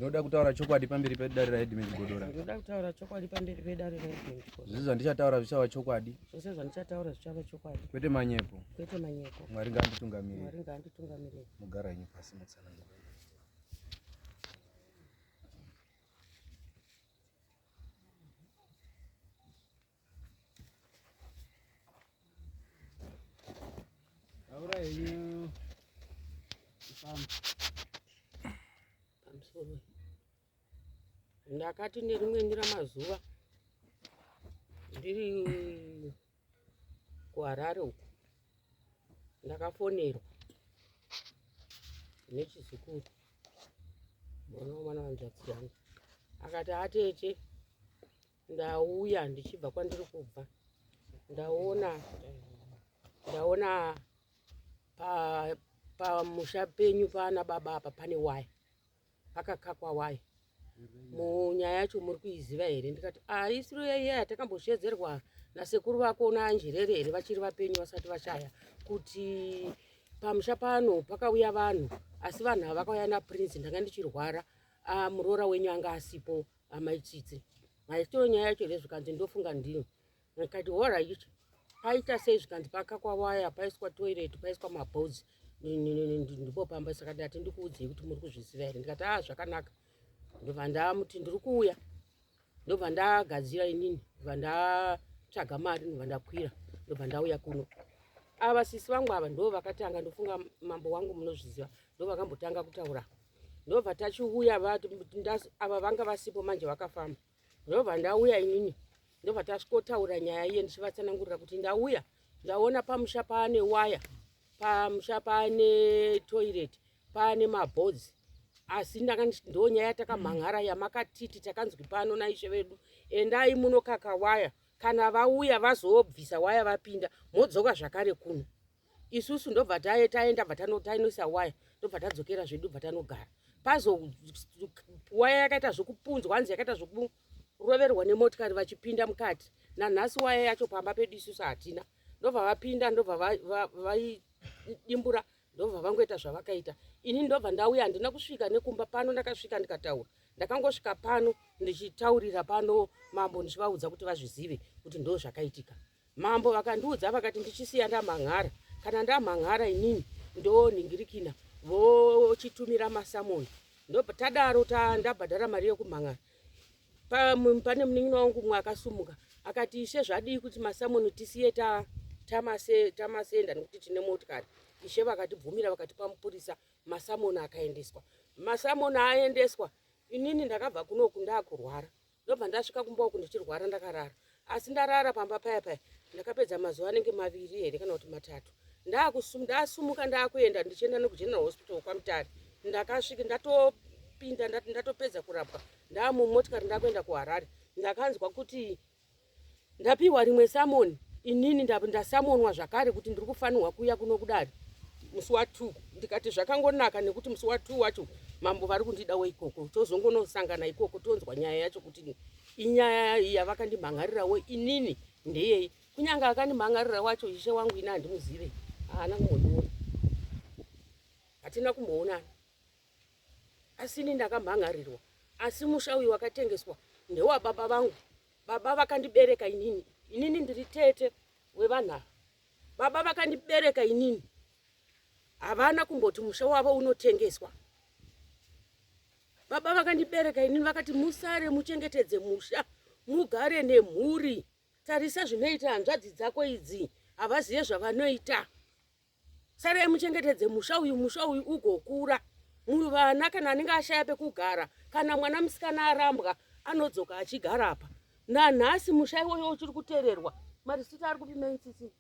Ndinoda kutaura chokwadi pamberi pedare raHeadman Godora. Ndinoda kutaura chokwadi pamberi pedare raHeadman Godora. Zvose zvandichataura zvichava chokwadi. Zvose zvandichataura zvichava chokwadi. Kwete manyepo. Kwete manyepo. Mwari ngaanditungamirire. Mwari ngaanditungamirire. Mugara henyu pasi mutsanangura. Taura henyu pamusoro. Ndakati nerimweni ramazuva ndiri kuHarare uku ndakafonerwa nechizukuru mwana wamwana wanzvadzi yangu akati atete Ndauya ndichibva kwandiri kubva ndaona ndaona pamusha pa penyu paana baba apa pane waya pakakakwa waya munyaya yacho muri kuiziva here ndikati aisiro ah, yaiya yatakambosvedzerwa nasekuru vako naanjirere here vachiri vapenyu vasati vashaya kuti pamusha pano pakauya vanhu asi vanhu ava vakauya naprince ndanga ndichirwara ah, muroora wenyu anga asipo amai tsitsi maitiro nyaya yacho here zvikanzi ndofunga ndiyo ndikati horait paita sei zvikanzi pakakwa waya paiswa toilet paiswa maboards ndipo pamba saka ndati ndikuudzei kuti muri kuzviziva here ndikati a ah, zvakanaka ndobva ndamuti ndiri kuuya ndobva ndagadzira inini ndobva ndatsvaga mari ndobva ndakwira ndobva ndauya kuno ava sisi vangu ava ndo vakatanga ndofunga mambo wangu munozviziva ndo vakambotanga kutaura ndobva tachiuya ava vanga vasipo manje vakafamba ndobva ndauya inini ndobva tasvikotaura nyaya iye ndichivatsanangurira kuti ndauya ndaona pamusha paane waya pamusha paane toilet paane mabhodzi asi ndanga ndo nyaya yatakamhan'ara yamakatiti takanzwi pano naishe vedu endai munokaka waya kana vauya vazobvisa waya vapinda modzoka zvakare kuno isusu ndobva taenda bva tainoisa waya ndobva tadzokera zvedu bva tanogara pazo waya yakaita zvekupunzwa hanzi yakaita zvekuroverwa nemotikari vachipinda mukati nanhasi waya yacho pamba pedu isusu hatina ndobva vapinda ndobva vaidimbura ndobva vangoita zvavakaita ini ndobva ndauya handina kusvika nekumba pano ndakasvika ndikataura ndakangosvika pano ndichitaurira pano mambo ndichivaudza kuti vazvizive kuti ndo zvakaitika Mambo vakandiudza vakati ndichisiya ndamhan'ara kana ndamhan'ara inini ndonhingirikina vochitumira masamoni ndotadaro ndabhadhara mari yekumhan'ara pane munin'ina wangu umwe akasumuka akati ishe zvadii kuti masamoni tisiye tamasenda nekuti tine motikari ishe vakatibvumira vakatipa mupurisa masamoni akaendeswa masamoni aendeswa inini ndakabva kunoku ndakurwara ndobva ndasvika kumba uku ndichirwara ndakarara asi ndarara pamba paya paya ndakapedza mazuva anenge maviri here kana kuti matatu ndasumuka ndakuenda ndichienda nekugeneral hospital kwamutare ndakasvika ndatopinda ndatopedza kurapwa ndamumotikari ndakuenda kuharare ndakanzwa kuti Ndapiwa rimwe samoni inini ndasamonwa zvakare kuti ndiri kufanirwa kuuya kuno kudare musi wa 2 ndikati zvakangonaka nekuti musi wa 2 wacho mambo vari kundidawo ikoko tozongonosangana ikoko tonzwa nyaya yacho kuti inyaya yavakandimhan'arirawo inini ndeyei kunyange akandimhan'arira wacho ishe wangu ini handimuzive haana kumbondiona hatina kumboonana asi ini ndakamhan'arirwa asi musha uyu wakatengeswa ndewababa vangu baba vakandibereka inini inini ndiri tete wevanhu ava baba vakandibereka inini havana kumboti musha wavo unotengeswa baba vakandibereka inini vakati musare muchengetedze musha mugare nemhuri tarisa zvinoita hanzvadzi dzako idzi havazive zvavanoita Sarai muchengetedze musha uyu, musha uyu ugokura. Muvana kana anenge ashaya pekugara, kana mwana musikana arambwa anodzoka achigara apa. Nanhasi musha iwoyo uchiri kutererwa. Marisiti ari kupi mai Tsitsi?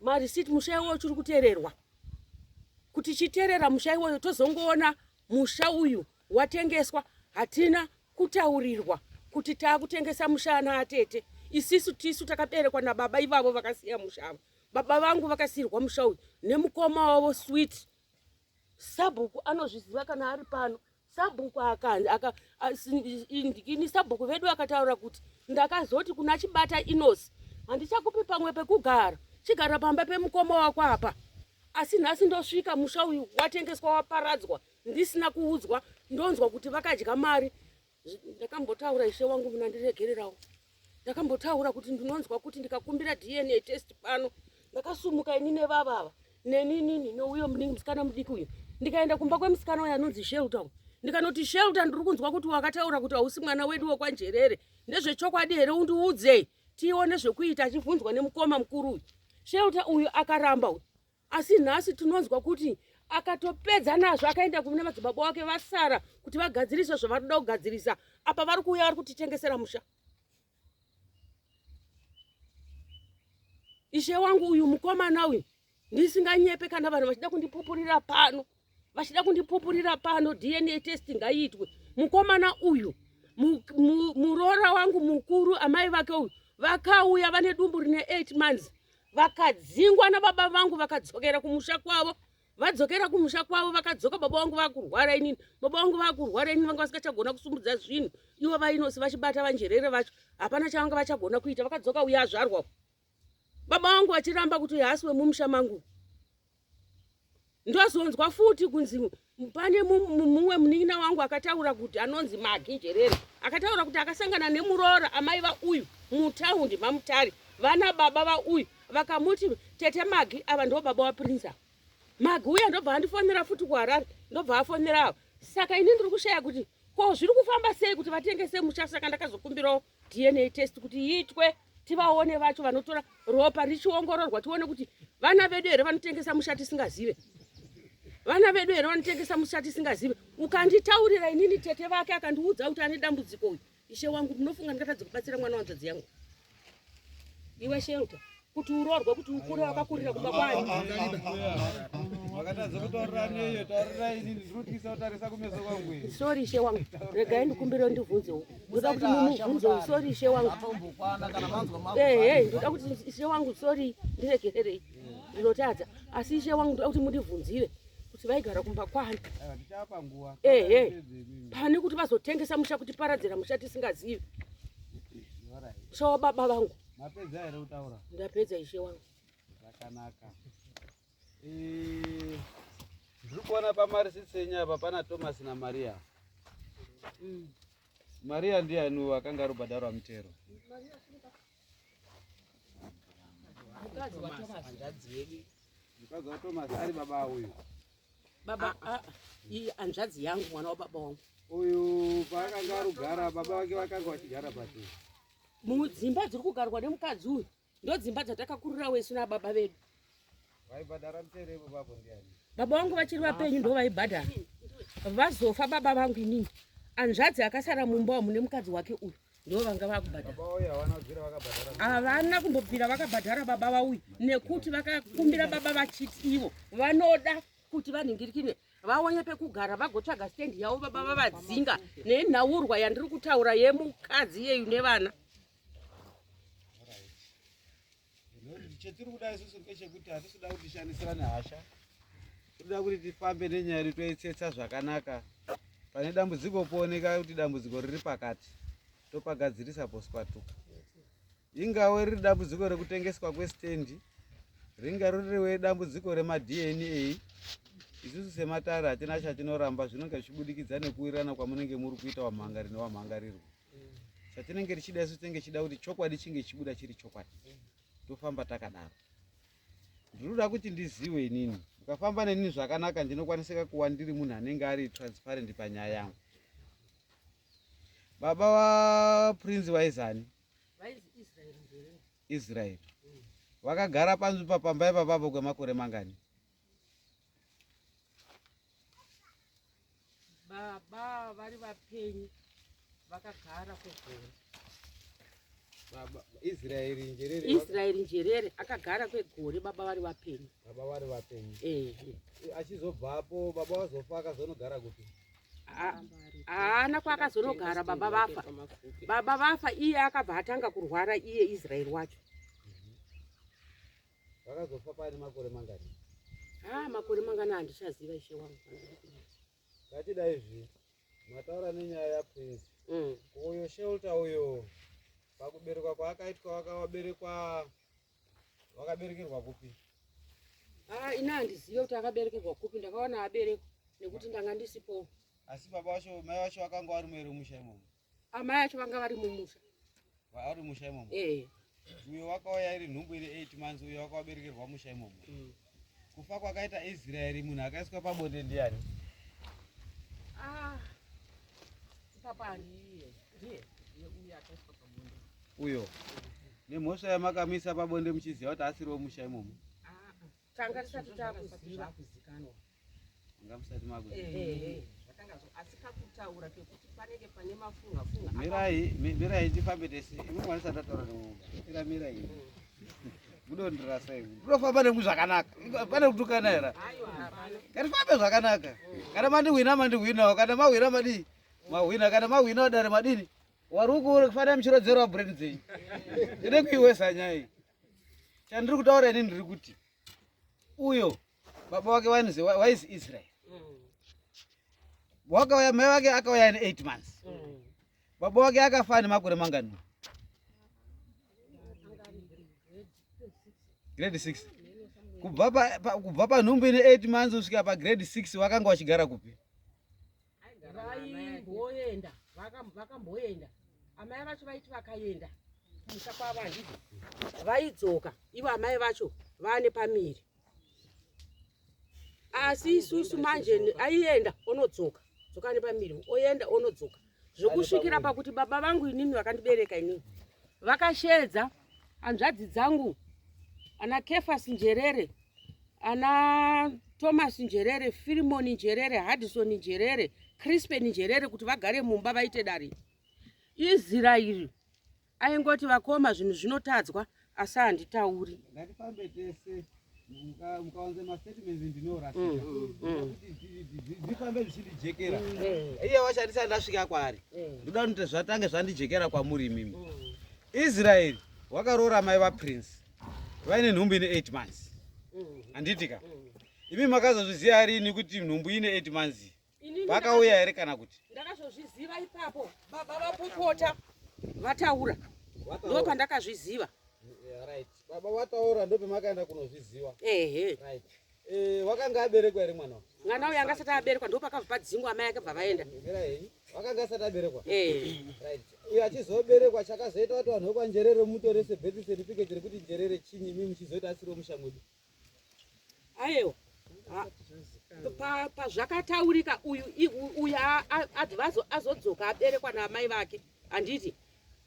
Marisiti musha iwoyo uchiri kutererwa. Kuti chiterera musha iwoyo tozongoona musha uyu watengeswa hatina kutaurirwa kuti taakutengesa musha ana atete. Isisu tisu takaberekwa nababa ivavo vakasiya musha avo. Baba vangu vakasiirwa musha uyu nemukoma wavo Sweet. Sabhuku anozviziva kana ari pano. Sabhuku ini sabhuku vedu akataura kuti ndakazoti kuna Chibata Inosi handichakupi pamwe pekugara, chigara pamba pemukoma wako apa. Asi nhasi ndosvika musha uyu watengeswa waparadzwa ndisina kuudzwa. Ndonzwa kuti vakadya mari. Ndakambotaura ishe wangu munandiregererawo. Ndakambotaura kuti ndinonzwa kuti ndikakumbira DNA test pano ndakasumuka ini nevavava neninini nouyo musikana mudiki uyu ndikaenda kumba kwemusikana uyo anonzi Shelter uyu ndikanoti Shelter ndiri kunzwa kuti wakataura kuti hausi mwana wedu wekwaNjerere ndezvechokwadi here undiudze tione zvekuita achibvunzwa nemukoma mukuru uyu Shelter uyu akaramba uyu asi nhasi tinonzwa kuti akatopedza nazvo akaenda kune madzibaba wake vasara kuti vagadzirise zvavarikuda kugadzirisa apa vari kuuya vari kutitengesera musha ishe wangu uyu mukomana uyu ndisinganyepe kana vanhu vachida kundipupurira pano vachida kundipupurira pano dna test ngaiitwe mukomana uyu muroora wangu mukuru amai vake uyu vakauya vane dumbu rine 8 months vakadzingwa nababa vangu vakadzokera kumusha kwavo vadzokera kumusha kwavo vakadzoka baba vangu vakurwara inini baba vangu vakurwara inini vanga vasingachagona kusumudza zvinhu ivo vainosi vachibata vanjerere vacho hapana chavanga vachagona kuita vakadzoka uye azvarwa baba vangu vachiramba kuti haasi wemumusha mangu ndozonzwa futi kunzi pane mumwe munin'ina wangu akataura kuti anonzi Magi Njerere akataura kuti akasangana nemuroora amai vauyu mutaundi maMutare vana baba vauyu vakamuti tete Magi ava ndo baba waPrince ava Magi uya ndobva andifonera futi kuHarare ndobva afonera ava saka ini ndiri kushaya kuti ko zviri kufamba sei kuti vatengese musha saka ndakazokumbirawo DNA test kuti iitwe tivaone vacho vanotora ropa richiongororwa tione kuti vana vedu here vanotengesa musha tisingazive vana vedu here vanotengesa musha tisingazive ukanditaurira inini tete vake akandiudza kuti ane dambudziko uyu ishe wangu munofunga ndingatadza kubatsira mwana wanzvadzi yangu iwe shelter kuti uroorwe kuti ukure wakakurira kumba kwani Makatadza kutaurira neyo, taurira inini, ndiri kutyisa kutarisa kumeso kwangu ini. Sorry ishe wangu regai ndikumbire ndibvunzewo ndoda kuti mumubvunzewo sorry ishe wangu Atombokwana kana manzwa mangu. ehe ndoda kuti ishe wangu sorry ndiregererei ndinotadza asi ishe wangu ndoda kuti mundibvunzire kuti vaigara kumba kwani Aiwa, tichapa nguva. Ehe. Tipedze imimi. pane kuti vazotengesa musha kutiparadzira musha tisingazivi Alright. musha wababa vangu Mapedza here kutaura? ndapedza ishe wangu Zvakanaka. Ndiri kuona pamarisitsi enyu apa pana Thomas naMaria. Maria ndiani uyu akanga ari kubhadharwa mutero? Mukadzi waThomas. Mukadzi waThomas ari baba uyu. Baba ah, iyi hanzvadzi yangu mwana wababa wangu. Uyu paakanga arugara baba vake vakanga vachigara papi? Mudzimba dziri kugarwa nemukadzi uyu ndodzimba dzatakakurira wesu nababa vedu. Vaibhadhara mutero ipo papo ndiani? Baba vangu vachiri vapenyu ndo vaibhadhara. Vazofa baba vangu inini. Hanzvadzi akasara mumba umu nemukadzi wake uyu ndo vanga vakubhadhara. Baba uyu havana kubvira vakabhadhara. Havana kumbobvira vakabhadhara baba vauyu nekuti vakakumbira baba vachiti ivo vanoda kuti vanhingirikine vaone pekugara vagotsvaga stendi yavo baba vavadzinga nenhaurwa yandiri kutaura yemukadzi yeyu nevana. Chetiri kuda isusu ngechekuti hatisi kuda kuti tishandisirane hasha. Tinoda kuti tifambe nenyaya yedu toitsetsa zvakanaka. Pane dambudziko pooneka kuti dambudziko riri pakati topagadzirisa poswatuka. Ingawe riri dambudziko rekutengeswa kwestendi, ringa ririwe dambudziko remaDNA, isusu sematare hatina chatinoramba zvinonge zvichibudikidza nekuwirirana kwamunenge muri kuita wamhangari newamhangarirwa. Chatinenge tichida isu tinenge tichida kuti chokwadi chinge chichibuda chiri chokwadi. Tofamba takadaro. Ndinoda kuti ndizive inini. Mukafamba nenini zvakanaka ndinokwanisika kuwa ndiri munhu anenge ari transparent panyaya yangu. Baba waPrince waizani? Israel. Vakagara panzvimbo pamba ipapapo kwemakore mangani? Baba vari vapenyu vakagara kwegore. Baba Israel Njerere. Israel Njerere akagara kwegore baba vari vapenyu. Baba vari vapenyu. Eh. Achizobvapo baba vazofa akazonogara kupi? Haana kwaakazonogara baba vafa. Baba vafa iye akabva atanga kurwara iye Israel wacho. Vakazofa paine makore mangani? Ah, makore mangani handichaziva ishe wangu. Ngatidai izvi. Mataura nenyaya yaPrince. Uyo Shelter uyo pakuberekwa kwaakaitwa wakaberekwa wakaberekerwa kupi? Ah, ini handizive kuti akaberekerwa kupi, ndakaona aberekwa nekuti ndanga ndisipo. Asi baba vacho, mai vacho vakanga vari muere musha imomo? Amai acho vanga vari mumusha. Vari musha imomo? Eh. Uyo wakauya iri nhumbu iri 8 months, uyo wakaberekerwa musha imomo. Kufa kwakaita Israeri, munhu akaiswa pabonde ndiani? Ah. Papa ndiye. Ndiye. Uyo akaiswa pabonde. Uyo. Nemhosva yamakamisa pabonde muchiziva kuti asiriwo musha imomo. Ah. Tanga tisati takuziva. Manga musati makuziva. Eh. Zvakanga asi kakutaura kekuti panenge pane mafunga funga. Mirai, mirai tifambe tese. Imwe mwana sati ataura nemumwe. Mira mirai. Mudondirasa imwe. Ndinofamba nemwi zvakanaka. Pane kutukana here? Ngatifambe zvakanaka. Kana mandihwina mandihwinawo, kana mahwina madii? Mahwina, kana mahwina dare madini? Wari ukuure kufanira muchirodzerwa brain dzenyu. Ndine kuiwesa nyaya iyi. Chandiri kutaura ini ndiri kuti uyo baba wake wainzi waizi Israel. Wakauya mai wake akauya ane 8 months. Baba wake akafa ane makore mangani? Grade 6. Kubva pa, pa, kubva panhumbu ine 8 months kusvika pa grade 6 wakanga wachigara kupi? Vaimboenda, vakamboenda. Amai vacho vaiti vakaenda kumusha kwavo handiti vaidzoka ivo amai vacho vane pamiri. Asi isusu manje aienda onodzoka, dzoka nepamiri, oenda onodzoka. Zvokusvikira pakuti baba vangu inini vakandibereka inini vakasheedza hanzvadzi dzangu ana Kefas Njerere, ana Thomas Njerere, Filimon Njerere, Hudson Njerere, Crispin Njerere kuti vagare mumba vaite dare. Israeri aingoti vakoma zvinhu zvinotadzwa asi handitauri. Ngatifambe tese mukawanza mastatements ndinorasika kuti zvifambe zvichindijekera. Iye wacho handisati ndasvika kwaari, ndoda kuti zvatange zvandijekera kwamuri imimi. Israeri wakaroora mai vaPrince vaine nhumbu ine 8 months, handitika? Imi makazozviziva rini kuti nhumbu ine 8 months? Vakauya here kana kuti? Ndakazozviziva ipapo baba vapopota vataura, ndo pandakazviziva. Right, baba vataura ndopemakaenda kunozviziva? Ehe. Right. Wakanga aberekwa here mwana? Mwana uyu anga asati aberekwa, ndo pakabva padzingwa amai ake bva vaenda. Wakanga asati aberekwa? Ehe. Right. Uyu achizoberekwa, chakazoita kuti vanhu vekwaNjerere mutorese birth certificate rekuti Njerere chinyi, imi muchizoita asiriwo musha mwedu? Aiwa, pazvakataurika uyu uyu azodzoka aberekwa naamai vake, handiti?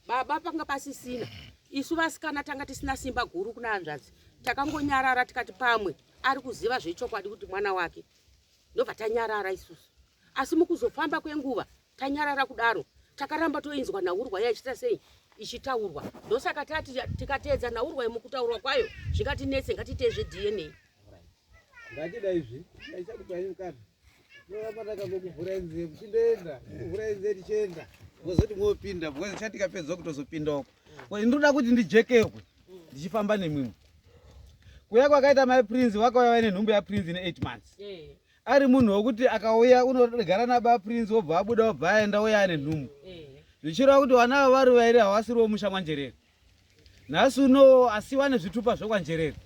Baba panga pasisina. Isu vasikana tanga tisina simba guru kuna hanzvadzi, takangonyarara tikati pamwe ari kuziva zvechokwadi kuti mwana wake, ndobva tanyarara isusu. Asi mukuzofamba kwenguva tanyarara kudaro, takaramba toinzwa nhaurwa yaichita sei ichitaurwa. Ndosaka tati tikateedza nhaurwa yemukutaurwa kwayo zvingatinetse, ngatiitei zveDNA. Ngatida izvi aichakupai mukati, tinoramba takangokuvhurai nzeve muchindoenda, kuvhurai nzeve tichienda, mozoti mopinda because chatikapedza kutozopinda uko. Ndinoda kuti ndijekerwe ndichifamba nemwimwe. Kuya kwakaita mai Prince, vakauya vaine nhumbu yaPrince ine 8 months. Ari munhu wekuti akauya unogara naba Prince, wobva abuda, wobva aenda, uya ane nhumbu, zvichireva kuti vana ava vari vairi havasiriwo musha mwaNjerere nhasi uno, asi vane zvitupa zvekwaNjerere.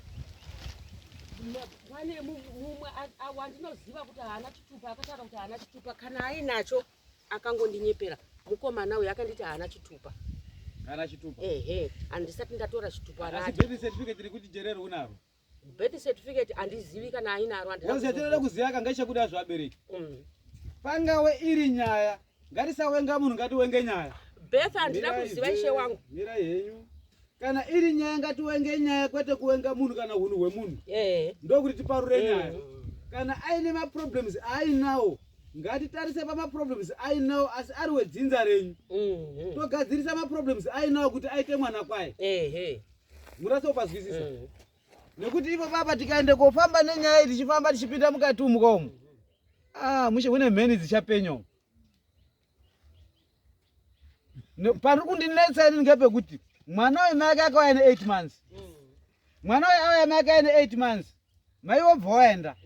Pane mumwe wandinoziva kuti haana chitupa, akataura kuti haana chitupa. Kana ainacho akangondinyepera. Mukomana uyu akanditi haana chitupa. Haana chitupa? Ehe, handisati ndatora chitupa. Asi birth certificate rekuti Njerere unaro? Birth certificate handizivi kana ainaro. Handina kuziva kanga ichakuda zvabereki. Pangawe iri nyaya, ngatisawenga munhu, ngatiwenge nyaya. Birth handina kuziva, ishe wangu. Mirai henyu. Kana iri nyaya, ngatiwenge nyaya, kwete kuwenga munhu kana unhu hwemunhu. Ndokuti tiparure nyaya. Kana aine maproblems aainawo, ngatitarise pamaproblems ainawo, asi ari wedzinza renyu, togadzirisa maproblems ainawo kuti aite mwana kwaye. Murase upazwisisa, nekuti ipo papa tikaende kofamba nenyaya iyi, tichifamba tichipinda mukati umu kaumu, ah, mushe kune mheni dzichapenya umu. Pari kundinetsa ini ngepekuti mwana uyu mai ake akauya ne8 months. Mwana uyu auya mai ake aine 8 months, mai wobva waenda,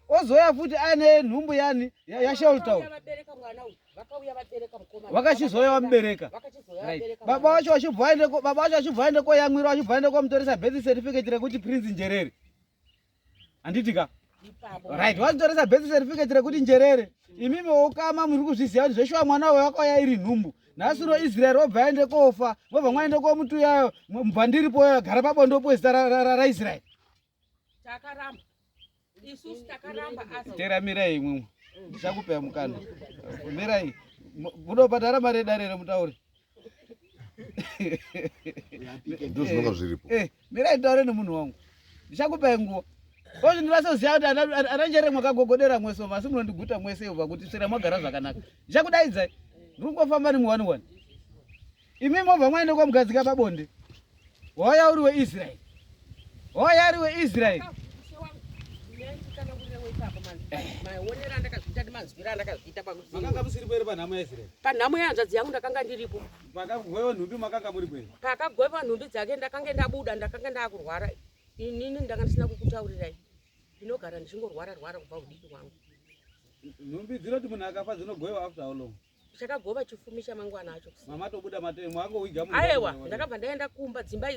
ozouya futi aine nhumbu yani yaShelton. Vabereka mwana uyu, vakauya vabereka mukomana. Vakachizouya vamubereka. Vakachizouya Right. vabereka Baba mwana. vacho vachibva vaende baba vacho vachibva vaende koyamwira, vachibva vaende komutoresa birth certificate rekuti Prince Njerere, handiti ka? Ipapo. Right, wazitoresa birth certificate rekuti Njerere. Imimi wokama muri kuzviziva kuti zveshuwa mwana uyo wakauya iri nhumbu. Nhasi uno Israel wobva aende kofa, mobva mwaende komutuyayo, mubva ndiripo gara pabonde opuwe zita raIsrael. Takaramba. Isusu takaramba asi Tera mirai imwimwe. Ndichakupai mukana. Mirai. Munobhadhara mari yedare remutauri. Ndizvo zvinonga zviripo. Mirai nditaure nemunhu wangu. Ndichakupai nguva. Kozvi ndinozoziva kuti ana Njere mwakagogodera mwese umu, asi munondiguta mwese umu pakuti svira mwagara zvakanaka. Ndichakudaidzai. Ndiri kungofamba nemwani wani. Imi mobva mwaenda kwamugadzika pabonde. Wauya uri weIsraeri. Wauya uri weIsraeri. Maonero andakazviita nemanzwiro andakazviita pakuti Makanga musiripo here panhamo yaIsraeri? Panhamo yehanzvadzi yangu ndakanga ndiripo. Pakagwewa nhumbi makanga muripo here? Pakagwewa nhumbi dzake ndakange ndabuda, ndakange ndakurwara. Inini ndanga ndisina kukutaurirai. Ndinogara ndichingorwara rwara kubva udiki hwangu. Nhumbi dzinoti munhu akafa dzinogwewa after how long? Chakagova chifumi chamangwana acho. Mamatobuda matemo akowiga munhu. Aiwa, ndakabva ndaenda kumba dzimba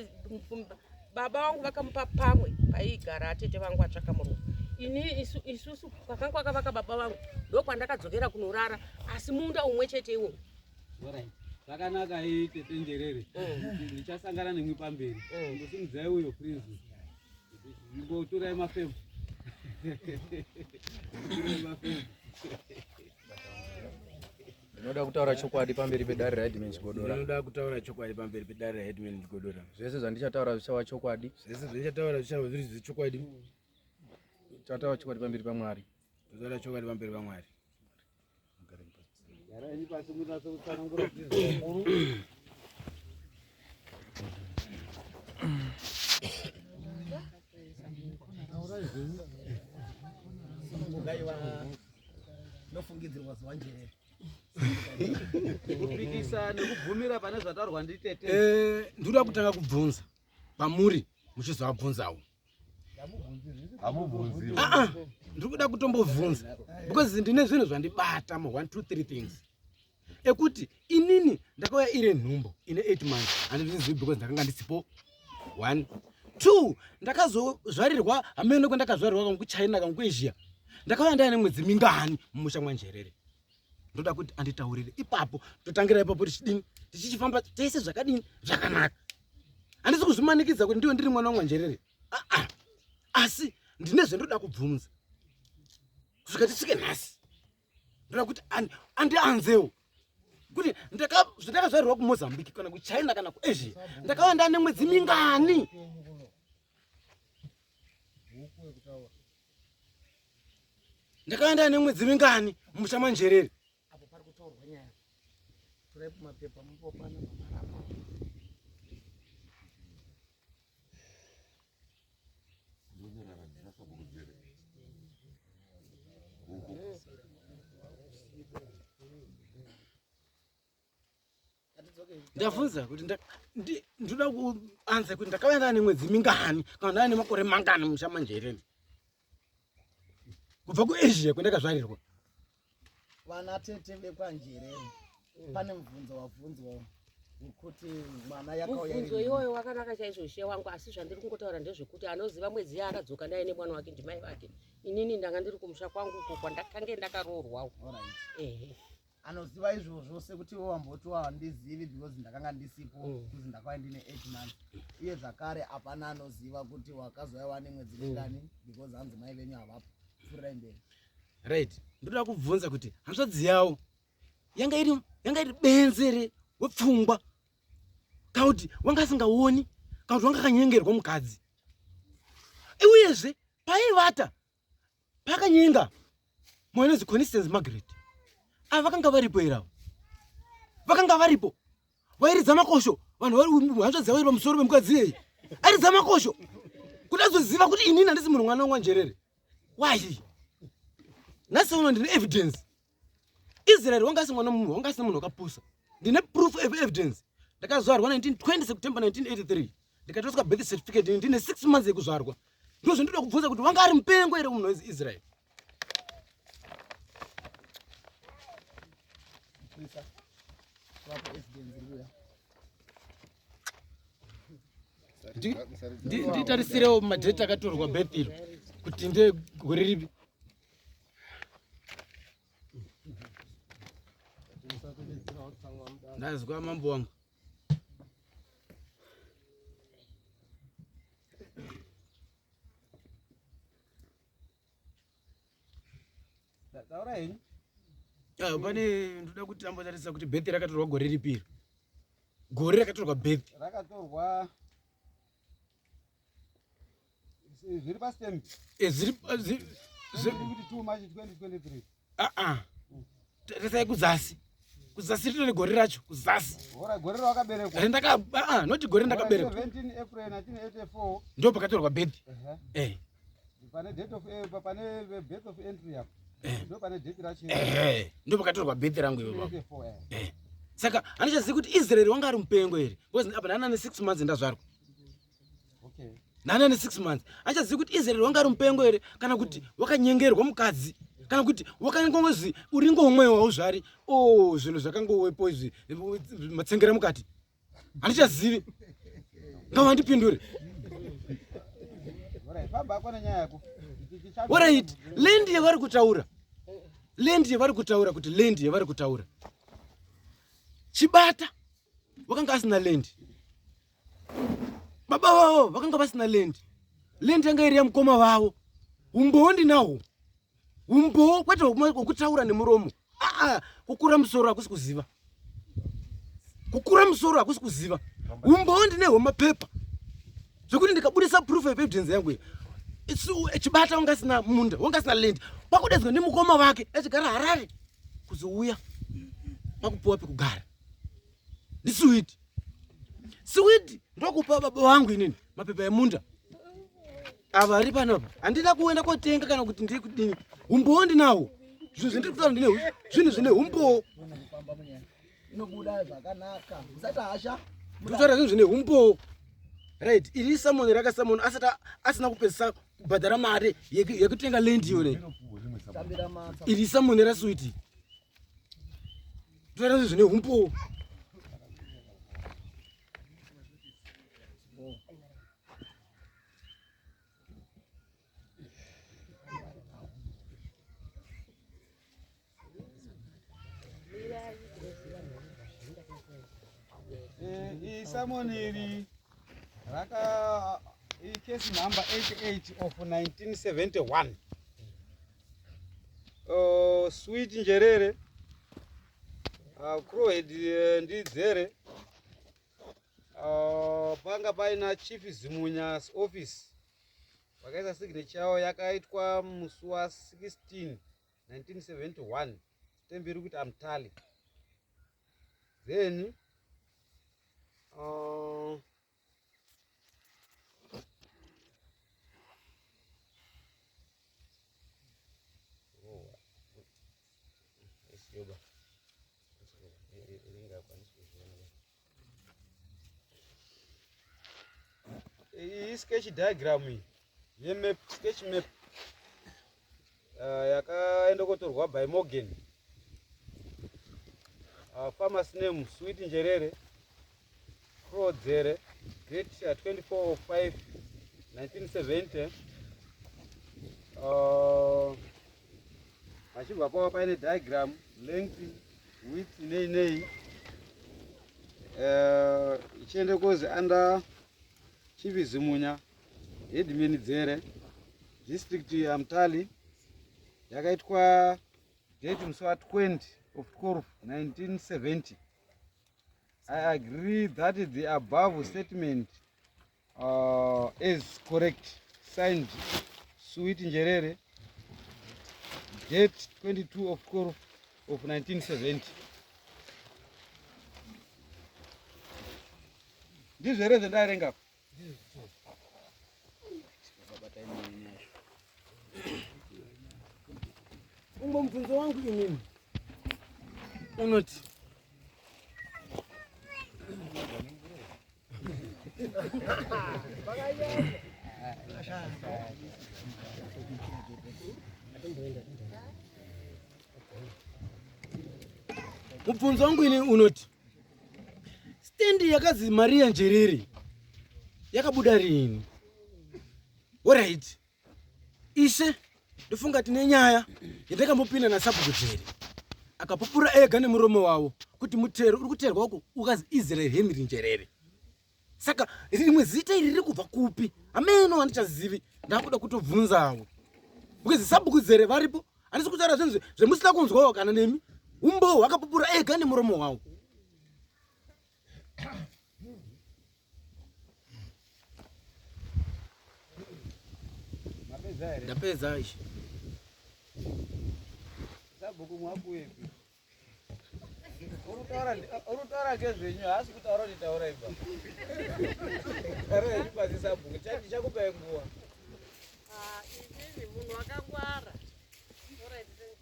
baba vangu vakamupa pamwe paigara atete vangu atsvaka murume. Ini isusu kwakanga kwakavaka baba vangu ndokwandakadzokera kunorara, asi munda umwe chete iwowo. Alright. Zvakanaka iyi tete Njerere. Ndichasangana nemwi pamberi. Ndosimudzai uyo Prince. Ndimbotorai mafemo. Torai mafemo. Ndinoda kutaura chokwadi pamberi pedare raHeadman Chigodora. Ndinoda kutaura chokwadi pamberi pedare raHeadman Chigodora. Zvese zvandichataura zvichava chokwadi. Zvese zvandichataura zvichava zviri zvechokwadi. Tataura chokwadi pamberi paMwari. Tataura chokwadi pamberi paMwari. Garai pasi munatse kutsanangura kuti mukuru. Nofungidzirwa zuva Njerere. Kupikisa nekubvumira pane zvataurwa nditete. Ndinoda kutanga kubvunza pamuri muchizovabvunzawo. Hamubvunziwi. Ndiri kuda kutombobvunza because ndine zvinhu zvandibata mu 1 2 3 things. Ekuti inini ndakauya iri nhumbu ine 8 months handizvizivi because ndakanga ndisipo. 1 2 ndakazozvarirwa hameno kwandakazvarirwa kangu kuChina kangu kuAsia. Ndakauya ndaine mwedzi mingani mumusha mwaNjerere. Ndoda kuti anditaurire ipapo, totangira ipapo tichidini, tichichifamba tese zvakadini zvakanaka. Handisi kuzvimanikidza kuti ndiwe ndiri mwana waMwanjerere. Asi ndine zvendoda kubvunza kusvika tisvike nhasi. Ndoda kuti andianzewo kuti zvandakazvarirwa kuMozambique kana kuChina kana kuAsia ndakauya ndane mwedzi mingani. Ndakauya ndane mwedzi mingani mumusha maNjerere. Apo pari kutaurwa nyaya. Torai mapepa mupopana mamarapa. Ndabvunza kuti ndoda kuanza kuti ndakauya ndane mwedzi mingani kana ndane makore mangani mumusha maNjerere kubva kuAsia kwandakazvarirwa. Vana tete vekwaNjerere, pane mubvunzo wabvunzwa wekuti mwana yakauya Mubvunzo iri iwoyo wakanaka chaizvo ishe wangu, asi zvandiri kungotaura ndezvekuti anoziva mwedzi yaakadzoka naye nemwana wake ndimai vake. Inini ndanga ndiri kumusha kwangu uko kwandakange ndakaroorwawo. Alright. Ehe. Anoziva izvozvo sekuti iwe wamboti wandizivi because ndakanga ndisipo, kuzi ndakauya ndine 8 months. Uye zvakare hapana anoziva kuti wakazouya nemwedzi mingani because hanzi mai venyu havapo. Pfuurirai mberi. Right. Ndoda kubvunza kuti hanzvadzi yavo yanga iri benzi re wepfungwa kana kuti wanga asingaoni kana kuti wanga akanyengerwa mukadzi. Uyezve paivata pakanyenga moinonzi Constance Margaret. Ava vakanga varipo here avo? Vakanga varipo. Vairidza makosho vanhu vari hanzvadzi yavo iri pamusoro pemukadzi iyeye. Airidza makosho kuti azoziva kuti inini handisi munhu mwana waNjerere. Why? Nhasi uno ndine evidence. Israel wanga asi mwana munhu, wanga asi munhu wakapusa. Ndine proof of evidence. Ndakazvarwa 1920 September 1983. Ndikatotswa birth certificate ndine 6 months yekuzvarwa. Ndizvo zvandinoda kubvunza kuti wanga ari mupengo here munhu weIsrael? Nditarisirewo madheti akatorwa birth iro. Kuti nde gore ripi? Ndazwa mambo wangu. Taura henyu. Ah, pane ndoda kuti ambotarisa kuti birth rakatorwa gore ripi iro. Gore rakatorwa birth. Rakatorwa zviri pastamp. Eh, zviri kuti 2 March 2023. Ah ah. Tarisai kuzasi. Kuzasi rino gore racho kuzasi. Hora gore rawakaberekwa. Rendaka ah ah not gore ndakaberekwa. 17 April 1984. Ndo pakatorwa birth. Eh. Pane date of eh, pane birth of entry apo. Eh. Ndo pane date racho. Eh. Ndo pakatorwa birth rangu iwe baba. 84 eh. Eh. Saka handichazivi kuti Israel wanga ari mupengo here because apa ndana ne 6 months ndazvarwa. Okay. Nana ne 6 months. Handichazivi kuti Israel wanga ari mupengo here kana kuti wakanyengerwa mukadzi kana kuti wakangonzi uri ngomwe wauzvari oh zvinhu zvakangowepo izvi matsengera mukati. Handichazivi. Ngavandipindure. Alright, famba hako nenyaya yako. Alright, land yavari kutaura. Land yavari kutaura kuti land yavari kutaura. Chibata wakanga asina land. Baba vavo vakanga vasina land. Land yanga iri yamukoma vavo. Umbowo ndinahwo. Umbowo kwete hwekutaura nemuromo. Aa, kukura musoro hakusi kuziva. Kukura musoro hakusi kuziva. Umbowo ndine hwemapepa. Zvekuti ndikabudisa proof of evidence yangu iyi. Chibata wanga asina munda, wanga asina land. Kwakudedzwa nemukoma wake achigara Harare kuzouya kwakupuwa pekugara. Ndiswiti. Switi ndokupa baba vangu inini mapepa emunda. Ava ari panapa. Handina kuenda kotenga kana kuti ndiri kudini. Umbowo ndinawo. Zvinhu zvindiri kutaura ndine zvinhu zvine umbowo. Inobuda zvakanaka. Usati hasha. Ndikutaura zvinhu zvine umbowo. Right, iri summon rakasummon asati asina kupedzisa kubhadhara mari yekutenga land iyo. Tambira matsa. Iri summon raSwiti. Ndikutaura zvinhu zvine umbowo. Iyi summon iri raka case number 88 of 1971. Sweet Njerere, Crowhead ndiDzere. Panga paina Chief Zimunya's office. Vakaisa signature yavo yakaitwa musi wa 16 1971. Stamp iri kuti Amtali. Then iyi sketch diagram iyi yemap, sketch map yakaenda kotorwa by Morgan. Farmer's name Sweet Njerere, Crodzere, date 24 of 5 1970. Pachibva pavo paine diagram length, width nei nei. Ichiende kozi under Chief Zimunya, Headman Dzere, district yaMutali, yakaitwa date musi wa 20 of 12 1970. I agree that the above statement is correct. Signed Sweet Njerere, date 22 of 12 of 1970. Ndizvo here zvendaerenga apa? Umwe mubvunzo wangu inini unoti mubvunzo wangu ini unoti stendi yakazi Maria Njerere yakabuda rini? Alright. Ishe, ndofunga tine nyaya yandakambopinda nasabhuku Jere akapupura ega nemuromo wavo kuti mutero uri kuterwa uku ukazi Israel Henry Njerere. Saka rimwe zita iri riri kubva kupi? Hameno handichazivi, ndakuda kutobvunzawo because sabhuku Jere varipo, handisi kutaura zvinhu zvemusina kunzwawo kana nemi. Umbowo hwakapupura ega nemuromo wavo. Ndapedza ishi. Sabhuku mwakuepi? Urutaura ngezvenyu haasi kutaura kuti taura iba. Taura henyu pasi sabhuku ndichakupai nguva. Ah, inini munhu akangwara. Alright, thank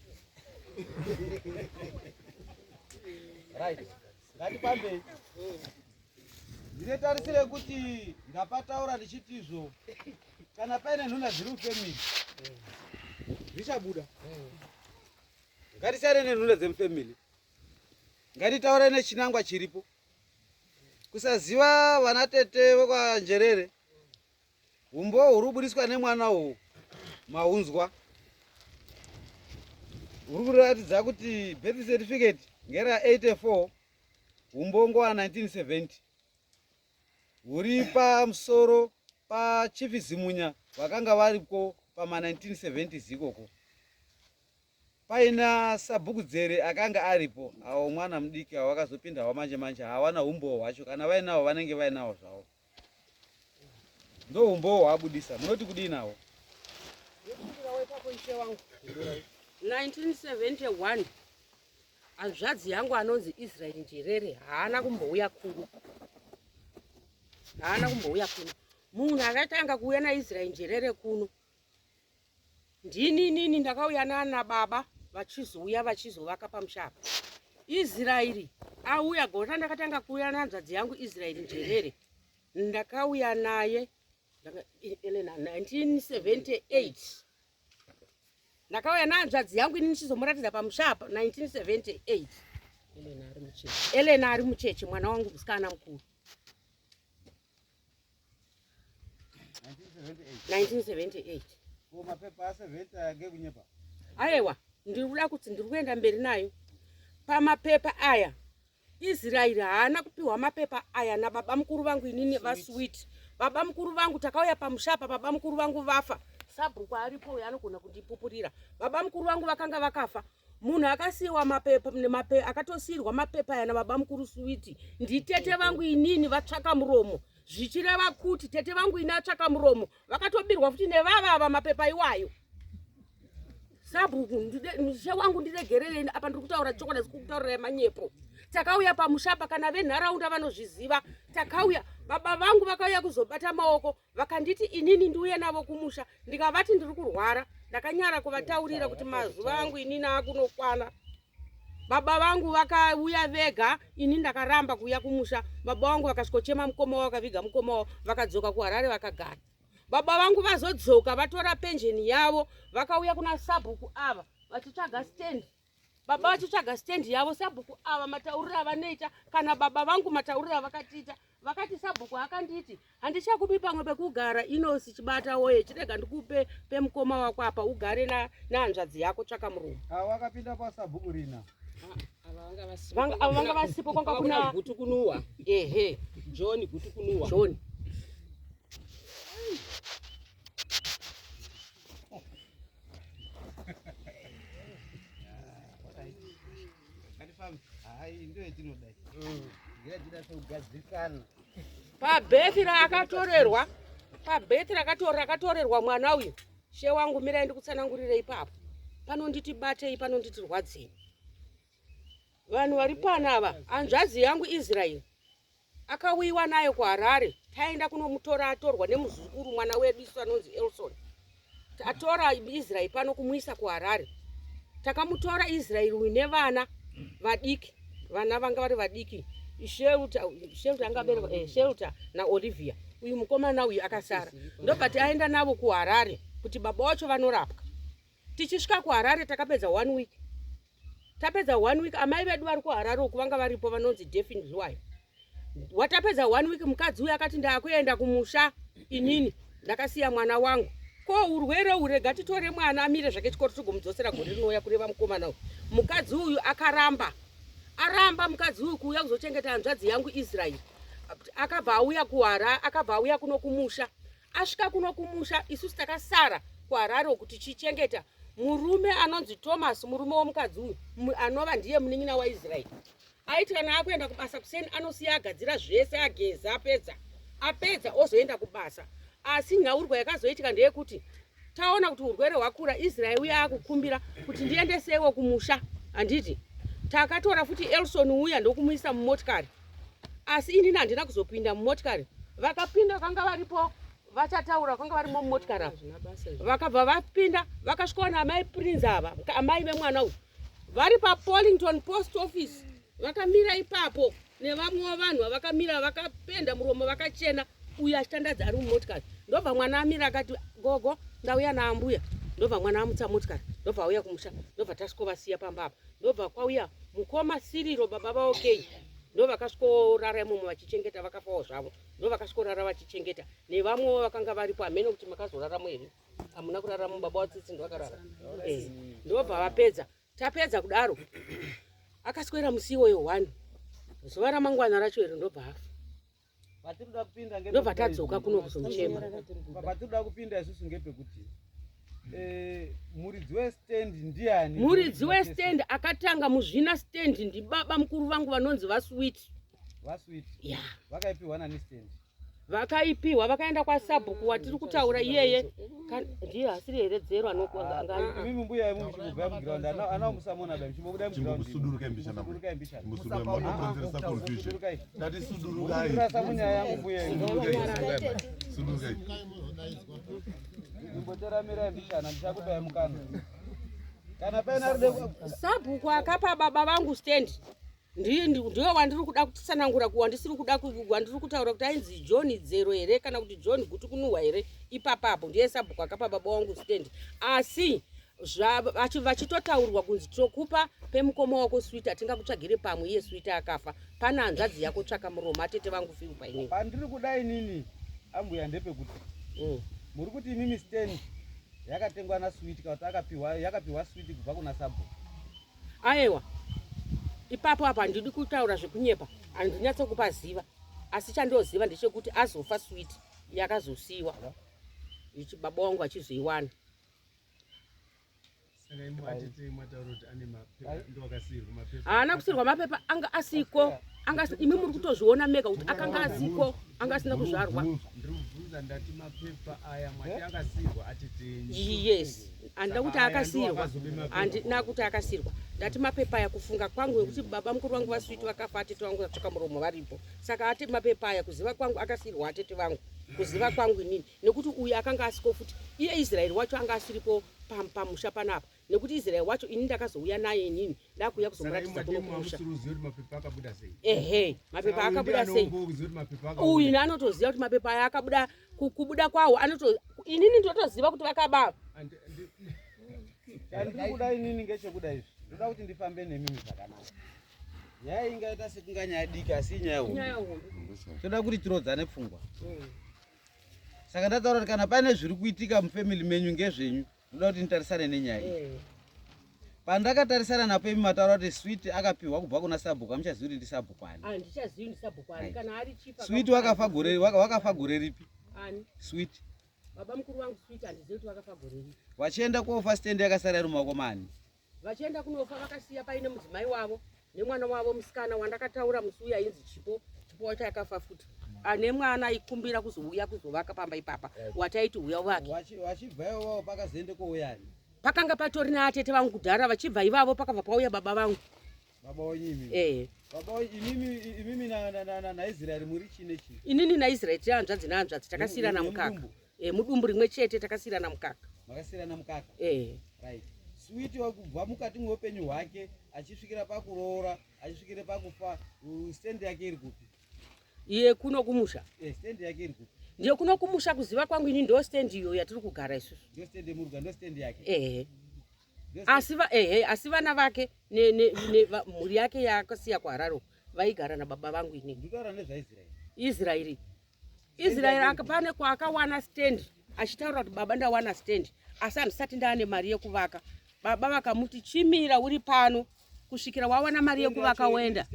you. Right. Ngatifambei. Ndine tarisiro yekuti ndapataura ndichiti izvo kana paine nhuna dziri mufamily zvichabuda. Ngatisiyane nenhuna dzemufamily. Ngatitaure nechinangwa chiripo. Kusaziva vanatete vekwaNjerere Humbowo huri kubudiswa nemwana uhu maunzwa huri kuratidza kuti birth certificate ngera 84 humbowo wa 1970 huri pamusoro pachief Zimunya vakanga variko pama 1970s ikoko paina sabhuku Dzere akanga aripo awo mwana mudiki awo akazopinda hawa manje manje hawana humbowo hwacho kana vainawo vanenge vainawo zvavo Ndohumbowo hwaabudisa. Munoti kudii nawo? 1971 hanzvadzi yangu anonzi Israel Njerere haana kumbouya kuno, haana kumbouya kuno. Munhu akatanga kuuya naIsrael Njerere kuno Ndini inini ndakauya nana baba vachizouya vachizovaka pamusha apa. Israeri auya gore randakatanga kuuya nehanzvadzi yangu Israeri Njerere ndakauya naye Elena 1978 ndakauya nehanzvadzi yangu ini ndichizomuratidza pamusha apa 1978 Elena ari mucheche mwana wangu musikana mukuru 1978 aiwa ndiri kuda kuti ndiri kuenda mberi nayo pamapepa aya israeri haana kupiwa mapepa aya nababa mukuru vangu inini vaswit baba mukuru vangu takauya pamusha apa baba mukuru vangu vafa sabhuku aripo uyo anogona kundipupurira baba mukuru vangu vakanga vakafa munhu akasiiwa mapepa nemape akatosiirwa mapepa aya nababa mukuru suwiti nditete vangu inini vatsvaka muromo zvichireva kuti tete vangu ini atsvaka muromo vakatobirwa futi nevavava mapepa iwayo sabhuku mushe wangu ndiregerereni apa ndiri kutaura chokwadi asi kukutaurirai manyepo takauya pamusha apa kana venharaunda vanozviziva takauya baba vangu vakauya kuzobata maoko Vakanditi inini ndiuye navo kumusha ndikavati ndiri kurwara. Ndakanyara kuvataurira kuti mazuva angu inini akunokwana. Baba vangu vakauya vega ini ndakaramba kuuya kumusha. Baba vangu vakasvikochema mukoma wavo vakaviga mukoma wavo vakadzoka kuHarare vakagara. Baba vangu vazodzoka vatora penjeni yavo vakauya kuna sabhuku ava vachitsvaga stand. Baba vachitsvaga stand yavo sabhuku ava matauriro avanoita kana baba vangu matauriro avakatiita vakati sabhuku akanditi handichakupi pamwe pekugara inosi chibata woye chirega ndikupe pemukoma wako apa ugare nehanzvadzi yako tsvaka murume avo vakapinda pasabhuku rina avo vanga vasipo kwanga kuna gutukunuwa ehe john gutukunuwa john Pabhethi raakatorerwa, pabhethi rakatorerwa mwana uyu, she wangu mirai ndikutsanangurire ipapo. Panonditi batei, panonditi rwadzei. Vanhu vari pano ava, hanzvadzi yangu Israel akauyiwa nayo kuHarare taenda kunomutora atorwa nemuzukuru mwana wedu isu anonzi Elson atora Israel pano kumuisa kuHarare takamutora Israel uyu nevana vadiki vana vanga vari vadiki Shelter Shelter anga aberekwa eh, Shelter naOlivia uyu mukomana uyu akasara ndobva taenda navo kuHarare kuti baba wacho vanorapwa Tichisvika kuHarare takapedza one week. Tapedza one week amai vedu vari kuHarare uku vanga varipo vanonzi Defin Zhuwayo. Watapedza one week mukadzi uyu akati ndakuenda kumusha inini ndakasiya mwana wangu. Ko urwere uhu rega titore mwana amire zvake chikoro tigomudzosera gore rinouya kureva mukomana uyu. Mukadzi uyu akaramba. Aramba mukadzi uyu kuuya kuzochengeta hanzvadzi yangu Israel. Akabva auya kuHarare, akabva auya kuno kumusha. Asvika kuno kumusha isusu takasara kuHarare uku tichichengeta murume anonzi Thomas, murume womukadzi uyu anova ndiye munin'ina waIsrael. Aiti kana akuenda kubasa kuseni anosiya agadzira zvese ageza apedza apedza ozoenda kubasa. Asi nhaurwa yakazoitika ndeyekuti taona kuti urwere hwakura Israel uya akukumbira kuti ndiendesewo kumusha handiti takatora futi Elson uya ndokumuisa mumotikari asi inini handina kuzopinda mumotikari vakapinda vakanga varipo vachataura kwanga varimo mumotikari apa vakabva vapinda vakasvikaona amai prince ava amai vemwana uyu vari papolington post office vakamira ipapo nevamwewo vanhu vavakamira vakapenda muromo vakachena uyu achitandadza ari mumotikari ndobva mwana amira akati gogo ndauya naambuya ndobva mwana amutsa motikari ndobva auya kumusha ndobva tasvikovasiya pamba apa ndobva kwauya mukoma siriro baba vaokei ndovakasvikorara imomo vachichengeta vakafawo zvavo ndovakasvikorara vachichengeta nevamwewo vakanga varipo hameno kuti makazoraramo here hamuna kuraramo baba watsitsi ndovakarara eh, ndobva vapedza tapedza kudaro akaswera musi iwoyo one zuva ramangwana racho iro ndobva afa ndobva tadzoka kuno kuzomuchema patinoda kupinda isusu ngepekuti eh, muridzi westand ndiani muridzi westand akatanga muzvina stand ndibaba mukuru vangu vanonzi vaswit vaswit ya vakaipiwa nani stand vakaipiwa vakaenda kwasabhuku watiri kutaura iyeye ndiye asiri here dzero anoimimi mbuya imi muchingobva muground ana musamona da muchimbobuda mugroundsudurukai mbichana musudurukai confusion ndati sudurukai munyaya yangu mbuya sudurukai mumboteramirai mbichana ndichakupai mukana kana paine aride sabhuku akapa baba vangu stand ndiye wandiri kuda kutsanangura wandisiri kuda wandiri kutaura kuti ainzi John Dzero here kana kuti John Gutukunuhwa here ipapapo ndiye sabhuku akapa baba wangu stand asi vachitotaurwa kunzi tokupa pemukoma wako switi hatingakutsvagire pamwe iye switi akafa pane hanzvadzi yako tsvaka muromo atete vangu fiu painini pandiri kuda inini ambuya ndepekuti mm. muri kuti imimi stand yakatengwa naswiti kana kuti akapiwa yakapiwa switi kubva kuna sabhuku Aewa ipapo apo handidi kutaura zvekunyepa handinyatsokupaziva asi chandoziva ndechekuti azofa sweet yakazosiiwa baba wangu achizoiwana haana kusirwa mapepa anga asiko anga imi muri kutozviona mega kuti akanga asiko anga asina kuzvarwa yes handina kuti akasirwa handina kuti akasirwa ndati mapepa aya kufunga kwangu nekuti baba mukuru vangu vaswiti vakafa atete vangu vatsvaka muromo varipo saka ati mapepa aya kuziva kwangu akasirwa atete vangu kuziva kwangu inini nekuti uyu akanga asiko futi iye israeri wacho anga asiripo pamusha panapa nekuti Israel wacho ini ndakazouya naye inini ndakuuya kuzomuratidza kuno kumusha ehe mapepa akabuda sei uyu ini anotoziva kuti mapepa aya akabuda kubuda kwawo anoto inini ndotoziva kuti vakaba chandiri kuda inini ngechekuda izvi ndoda kuti ndifambe nemimi zvakanaka nyaya ingaita sekunga nyaya diki asi inyaya hombe toda kuti tirodzane pfungwa mm. saka ndataura kuti kana paine zviri kuitika mufamily menyu ngezvenyu ndoda kuti nditarisane nenyaya iyi eh. pandakatarisana napo imi mataura kuti swit akapiwa kubva kuna sabhuku amuchazivi kuti ndisabhuku ani swit wakafa gore wakafa gore ripi swit vachienda kofa stand yakasara iri mumaoko maani Vachienda kunofa vakasiya paine mudzimai wavo nemwana wavo musikana wandakataura musi uya ainzi Chipo. Chipo wacho akafa futi. Ane mwana aikumbira kuzouya kuzovaka pamba ipapa wataiti uya uvake. Vachibva ivavo pakazoende kouyani? Pakanga patori naatete vangu kudhara vachibva ivavo pakabva pauya baba vangu. Baba wenyu imimi? Eh. Baba wenyu imimi imimi na na na na Israel muri chii nechii? Inini naIsrael tiri hanzvadzi nehanzvadzi takasiirana mukaka. Eh, mudumbu rimwe chete takasiirana mukaka. Makasiirana mukaka? Eh. Right. Sweet wakubva mukati mweupenyu hwake achisvikira pakuroora achisvikira pakufa stand yake iri kupi? Iye kuno kumusha. Eh, stand yake iri kupi? Ndiyo kuno kumusha kuziva kwangu ini ndo stand iyo yatiri kugara isusu. Ndo stand yemuri ndo stand yake. Eh. Asi va ehe asi vana vake ne ne, ne va, mhuri yake yaakasiya kuHarare vaigara nababa vangu inini. Ndikutaura nezvaIsraeri. Israeri. Israeri pane kwaakawana stand Achitaura kuti baba ndawana stand asi handisati ndaane mari yekuvaka. Baba vakamuti chimira uri pano kusvikira wawana mari yekuvaka woenda.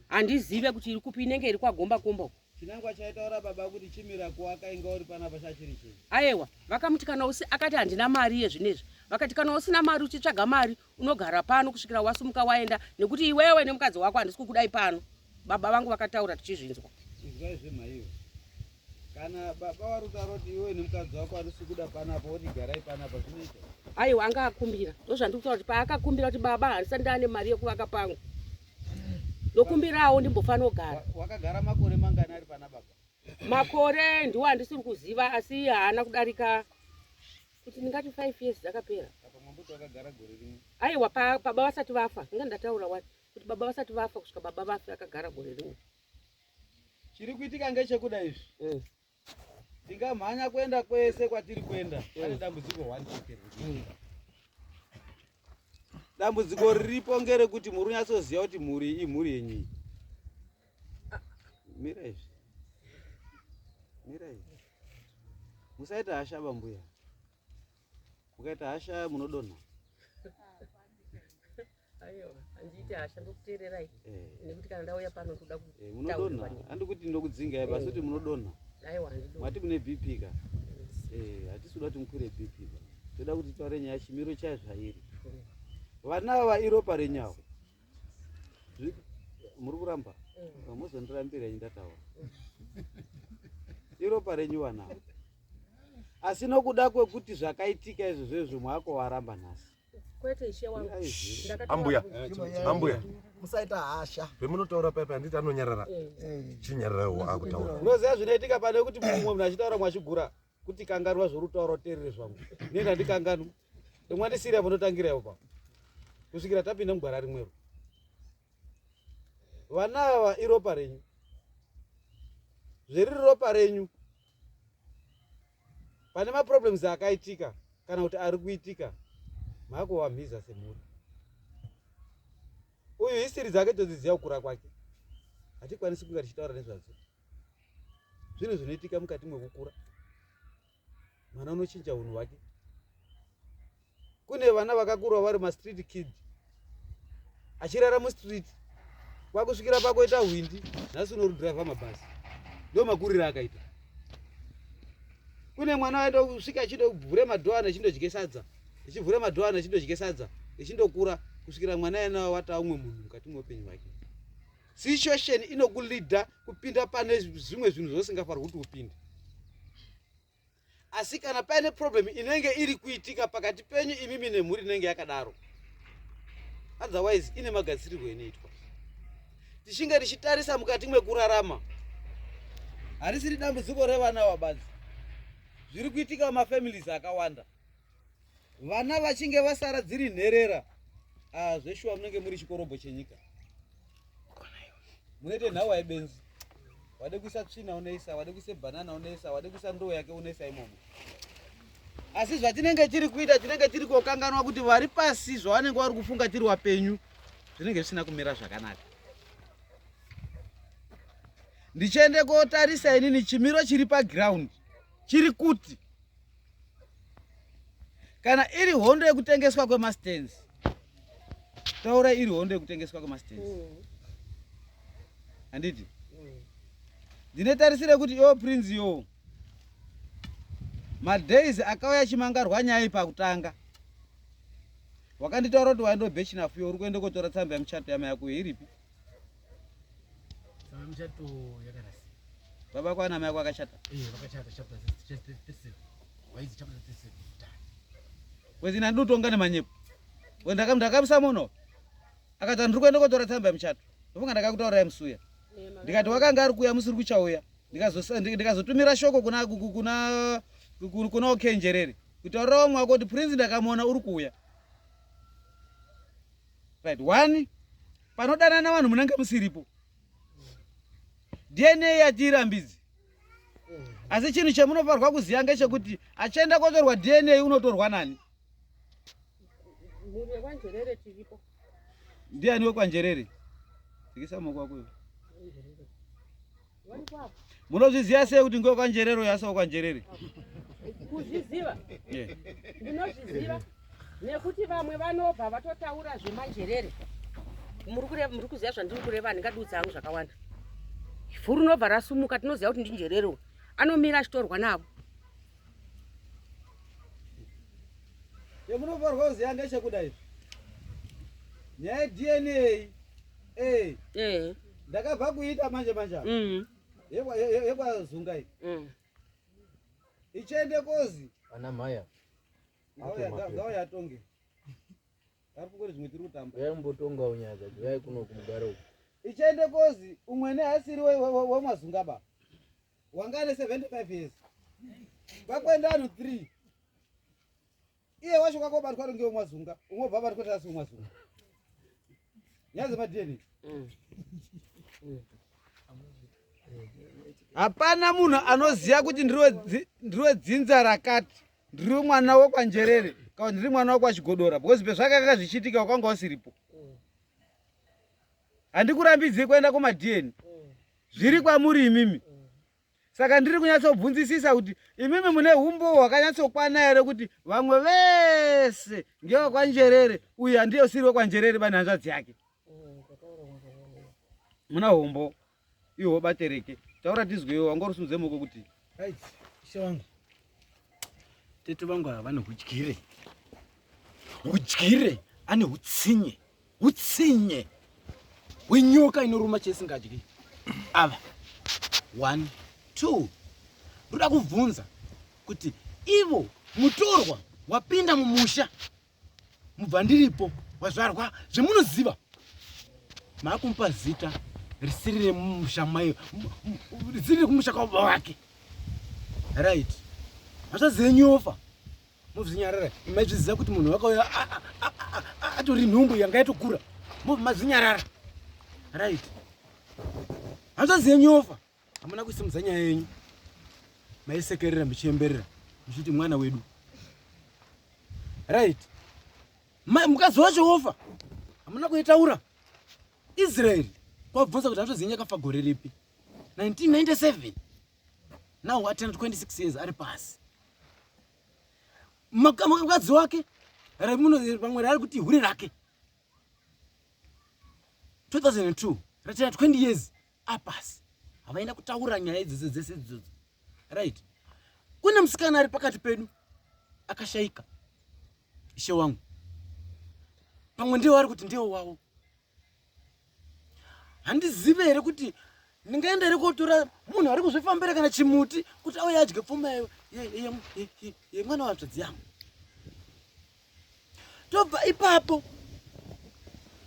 Handizive kuti iri kupi inenge iri kwagomba komba uko. Chinangwa chaitaura baba kuti chimira kuwaka inga uri panapa chachiri chei? Ayewa, vakamuti kana usi akati handina mari yezvinezvi. Vakati kana usina mari uchitsvaga mari unogara pano kusvikira wasumuka waenda nekuti iwewe nemukadzi wako handisi kukudai pano. Baba vangu vakataura tichizvinzwa. Inzwai zvemhaiyo. Kana baba vari kutaura kuti iwewe nemukadzi wako handisi kuda panapa woti garai panapa zvinoita? Aiwa anga akumbira. Ndozvandiri kutaura kuti paakakumbira kuti baba handisati ndaane mari yekuvaka pangu. Ndokumbirawo ndimbofanogara. Wakagara makore mangani ari pana baba? Makore ndiwo andisiri kuziva asi haana kudarika kuti ndingati 5 years dzakapera. Apa mwamboti wakagara gore rimwe. Aiwa baba vasati vafa. Ndinga ndataura wani kuti baba vasati vafa kusvika baba vafe akagara gore rimwe. Chiri kuitika ngechekuda izvi. Tingamhanya kuenda kwese kwatiri kuenda pane dambudziko one chete riri. Dambudziko riripo ngerekuti muri kunyatsoziva kuti mhuri iyi imhuri yenyu iyi. Mira izvi. Mira izvi. Musaita hasha bambuya. Mukaita hasha munodonha. Aiwa, handiite hasha ndokuteererai nekuti kana ndauya pano ndoda Eh, munodonha. Handikuti ndokudzingai basi kuti munodonha. Aiwa, handidonhi. Mati mune BP ka? Eh, hatisi kuda kuti mukwire BP ba. Toda kuti taure nyaya chimiro chayo zvairi. Vana ava iropa renyawo. Muri kuramba? Mozondirambira ini ndataura. Iropa renyu vana ava. Asi nokuda kwekuti zvakaitika izvozvo izvo mwako waramba nhasi. Kwete ishe wangu. Ambuya, ambuya. Musaita hasha. Pemunotaura paya paya handiti anonyarara. Chinyararawo akutaura. Unoziva zvinoitika pane kuti mumwe munhu achitaura mwachigura kuti kanganwa zvauri kutaura uteerere zvangu. Ini ndandikanganwa. Ndimwandisiira panotangira ipo pa. Kusvikira tapinda mugwara rimwero. Vana ava iropa renyu. Zveriri ropa renyu. Pane maproblems akaitika kana kuti ari kuitika maakuvamhiza semhuri. Uyu history dzake todziziva kukura kwake. Hatikwanisi kunga tichitaura nezvadzo. Zvinhu zvinoitika mukati mwekukura. Mwana unochinja unhu hwake. Kune vana vakakura vari mastreet kid achirara mustreet kwakusvikira pakoita hwindi nhasi unorudhiraivha mabhazi ndo makuriro akaita. Kune mwana waenda kusvika achindovhure madhoana achindodye sadza achivhure madhoana achindodye sadza achindokura kusvikira mwana iyena wata umwe munhu mukati mweupenyu hwake. Situation inokulidha kupinda pane zvimwe zvinhu zvausingafanirwi kuti upinde. Asi kana paine problem inenge iri kuitika pakati penyu imimi nemhuri inenge yakadaro, otherwise ine magadzirirwo inoitwa. Tichinge tichitarisa mukati mwekurarama, harisiri dambudziko revana vabadzi, zviri kuitika mumafamilies akawanda. Vana vachinge vasara dziri nherera, zveshuwa munenge muri chikorobho chenyika. Munoite nhawa yebenzi. Wade kuisa tsvina unoisa, wade kuisa banana unoisa, wade kuisa ndoo yake unoisa imomo. Asi zvatinenge tiri kuita, tinenge tiri kokanganwa kuti vari pasi zvavanenge vari kufunga tiri wapenyu zvinenge zvisina kumira zvakanaka. Ndichiende kotarisa inini chimiro chiri paground chiri kuti kana iri hondo yekutengeswa kwemastands, taura iri hondo yekutengeswa kwemastands. Handiti? Ndine tarisire kuti yo Prince yo madays akauya chimangarwa nyaya pakutanga wakanditaura kuti waenda bechinafu yo uri kuenda kotora tsamba yemuchato yamai yako iripi? Tsamba yemuchato yakarasika. Baba kwa namai yako akachata? Vakachata chapter 37. Waizi chapter 37. Wezi nandi utonga nemanyepo. Wendaka ndakamisa muno. Akati ndiri kuenda kotora tsamba yemuchato. Ndofunga ndakakutaurirai musuya. Ndikati wakanga ari kuuya musiri kuchauya. Ndikazotumira shoko kuna Okenjerere. Kutaurira vamwe wako kuti Prince ndakamuona uri kuuya. Right, one panodanana vanhu munenge musiripo. DNA yatiirambidzi. Asi chinhu chemunofanirwa kuziva ngechekuti achienda kotorwa DNA unotorwa nani? Mhuri yekwaNjerere tiripo. Ndiani wekwaNjerere? Dzikisa maoko ako iwe. Munozviziva sei kuti ngewekwaNjerere uyo asi wekwaNjerere? Kuzviziva ndinozviziva nekuti vamwe vanobva vatotaura zvemanjerere. Muri kuziva zvandiri kureva, handingadudza hangu zvakawanda. Ivhu rinobva rasumuka, tinoziva kuti ndinjerere uyu anomira achitorwa navo. Chemunofanirwa kuziva ndechekuda izvi nyaya yeDNA eh. Eh. Ndakabva kuita manje manje apa. Yekwazunga iyi Ichiende kozi Ana mhaya. Ngauya atonge. Ari kungoti zvimwe tiri kutamba. Uyai mumbotongawo nyaya dzacho. Uyai kuno kumugaro uku. Ichiende kozi umwene asiri wemwazunga ba. Wanga ane 75 years. Kwakuenda anhu 3. Iye wacho kwakobatwa ari ngewemwazunga. Umwe obva abatwa asi wemwazunga. Nyaya dzemaDNA. Hapana munhu anoziva kuti ndiri wedzinza rakati, ndiri mwana wekwaNjerere kana ndiri mwana wekwaChigodora, because pezvakanga zvichiitika wakanga usiripo. Handikurambidzi kuenda kumaDNA, zviri kwamuri imimi. Saka ndiri kunyatsobvunzisisa kuti imimi mune humbowo hwakanyatsokwana here kuti vamwe vese ngewekwaNjerere, uyu handiye usiri wekwaNjerere bane hanzvadzi yake. Muna humbo ihwo batereke, taura tizwewo, wanga uri moko kuti Right, ishe wangu, tete vangu ava vane hudyire, hudyire, ane hutsinye, hutsinye hwenyoka inoruma cheisingadyi. Ava 1 2 ndoda kubvunza kuti ivo mutorwa wapinda mumusha mubva ndiripo wazvarwa zvemunoziva, maakumupa zita risiri remumusha mai, risiri rekumusha kwababa wake. Right, hanzvadzi yenyu yofa mozvinyarara. Maizviziva kuti munhu wakauya atori nhumbu yanga yatokura, mobva mazvinyarara. Right, hanzvadzi yenyu yofa, hamuna kusimudza nyaya yenyu, maisekerera muchiemberera muchiti mwana wedu. Right, mukadzi wacho wofa, hamuna kuitaura. Israeri kwabvunza kuti hanzvadzi yenyu yakafa gore ripi? 1997. Now atena 26 years ari pasi. Mukadzi wake vamwe raari kuti hure rake 2002 ratena 20 years apasi, havaenda kutaura nyaya idzodzo dzese idzodzo. Right, kune musikana ari pakati pedu akashaika, ishe wangu, pamwe ndiwo ari kuti ndiwo wavo. Handizive here kuti ndingaenda here kotora munhu ari kuzvifambira kana chimuti kuti auye adye pfuma yemwana wahanzvadzi yangu. Tobva ipapo,